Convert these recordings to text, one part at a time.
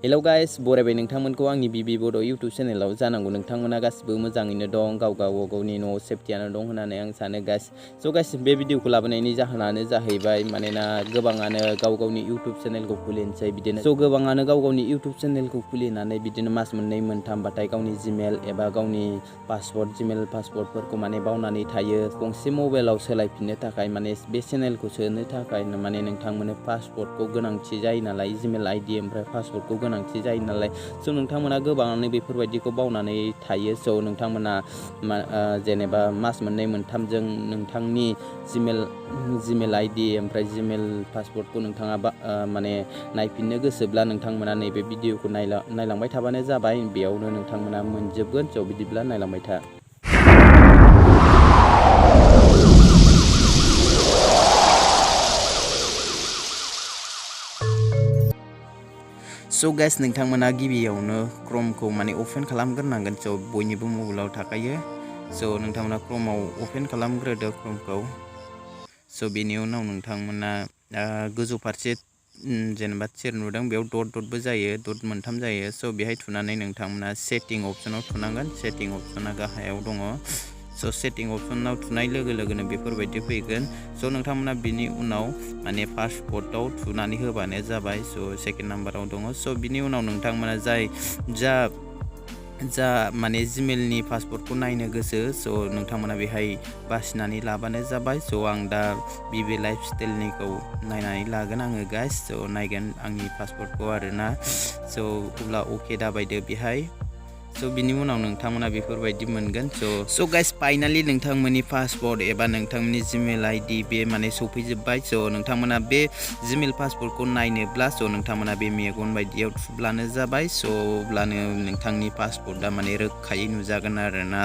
Hello guys बरायबाय नोंथांमोनखौ आंनि बिबि बड' YouTube चेनेलाव जानांगौ नोंथांमोना गासिबो मोजाङैनो दं गावनि न'आव सेफ्टियानो दं होननानै आं सानो गाइस स' गाइस बे भिडिअखौ लाबोनायनि जाहोनानो जाहैबाय मानोना गोबाङानो गावनि इउट्युब चेनेलखौ खुलिनोसै बिदिनो स' गोबाङानो गावनि इउट्युब चेनेलखौ खुलिनानै बिदिनो मास मोननै मोनथामबाथाय गावनि जिमेल एबा गावनि पासवर्ड जिमेल पासवर्डफोरखौ माने बावनानै थायो गंसे मबाइलाव सोलायफिननो थाखाय माने बे चेनेलखौ सोनो थाखाय माने नोंथांमोननो पासवर्डखौ गोनांथि जायो नालाय जिमेल आइडि ओमफ्राय पासवर्डखौ गोनांथि जायो नालाय स' नोंथांमोना गोबाङानो बेफोरबायदिखौ बावनानै थायो स' नोंथांमोना जेनेबा मास मोननै मोनथामजों नोंथांनि जिमेल आइडि ओमफ्राय जिमेल पासवर्डखौ नोंथाङा माने नायफिननो गोसोब्ला नोंथांमोना नैबे भिडिअखौ नायलांबाय थाबानो जाबाय बेयावनो नोंथांमोना मोनजोबगोन स' बिदिब्ला नायलांबाय था। स' गाइस नोंथांमोना गिबियावनो क्रमखौ माने अपेन खालामग्रोनांगोन स' बयनिबो मबाइलाव थाखायो स' नोंथांमोना क्रमाव अपेन खालामग्रोदो क्रमखौ स' बेनि उनाव नोंथांमोना गोजौ फारसे जेनेबा थिर नुदों बेयाव डटबो जायो डट मोनथाम जायो स' बेहाय थुनानै नोंथांमोना सेटिं अपसनाव थुनांगोन सेटिं अपसना गाहायाव दङ स' सेटिं अपसनाव थुनाय लोगो लोगोनो बेफोरबायदि फैगोन स' नोंथांमोना बिनि उनाव माने पासवर्डआव थुनानै होबानो जाबाय स' सेकेन्ड नाम्बाराव दङ स' बिनि उनाव नोंथांमोना जा माने जिमेलनि पासवर्डखौ नायनो गोसो स' नोंथांमोना बेहाय बासिनानै लाबानो जाबाय स' आं दा बिबि लाइफ स्टाइलनिखौ नायनानै लागोन आङो गाइस स' नायगोन आंनि पासवर्डखौ आरोना स' अब्ला अके दाबायदो बेहाय स' बिनि उनाव नोंथांमोना बेफोरबायदि मोनगोन स' गाइस फाइनालि नोंथांमोननि पासवर्ड एबा नोंथांमोननि जिमेल आइडि बे माने सफैजोब्बाय स' नोंथांमोना बे जिमेल पासवर्डखौ नायनोब्ला स' नोंथांमोना बे मेगन बायदियाव थुब्लानो जाबाय स' अब्लानो नोंथांनि पासवर्डआ माने रोखायै नुजागोन आरोना।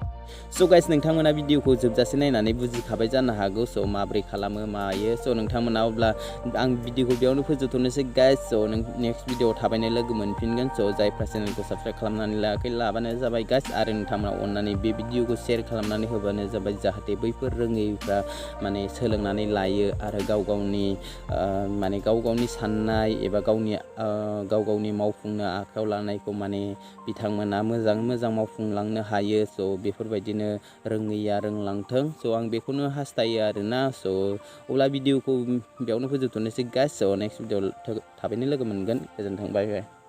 स' गाइस नोंथांमोना भिडिअखौ जोबजासे नायनानै बुजिखाबाय जानो हागौ स' माबोरै खालामो मायो स' नोंथांमोना अब्ला आं भिडिअखौ बेयावनो फोजोबथ'नोसै गाइस स' नेक्स्ट भिडिअआव थाबैनो लोगो मोनफिनगोन स' जायफ्रा चेनेलखौ साबस्क्राइब खालामनानै लायाखै लाबानो जाबाय गाइस आरो नोंथांमोना अननानै बे भिडिअखौ शेयार खालामनानै होबानो जाबाय जाहाथे बैफोर रोङैफ्रा माने सोलोंनानै लायो आरो गाव गावनि साननाय एबा गाव गावनि मावफुंनो आखायाव लानायखौ माने बिथांमोना मोजां मावफुंलांनो हायो स' बेफोरबायदिनो रोङैया रोंलांथों स' आं बेखौनो हास्थायो आरोना स' अब्ला भिडिअखौ बेयावनो फोजोबथ'नोसै गाइस स' नेक्स्ट भिडिअआव थाबैनो लोगो मोनगोन गोजोन्थों बाय बाय।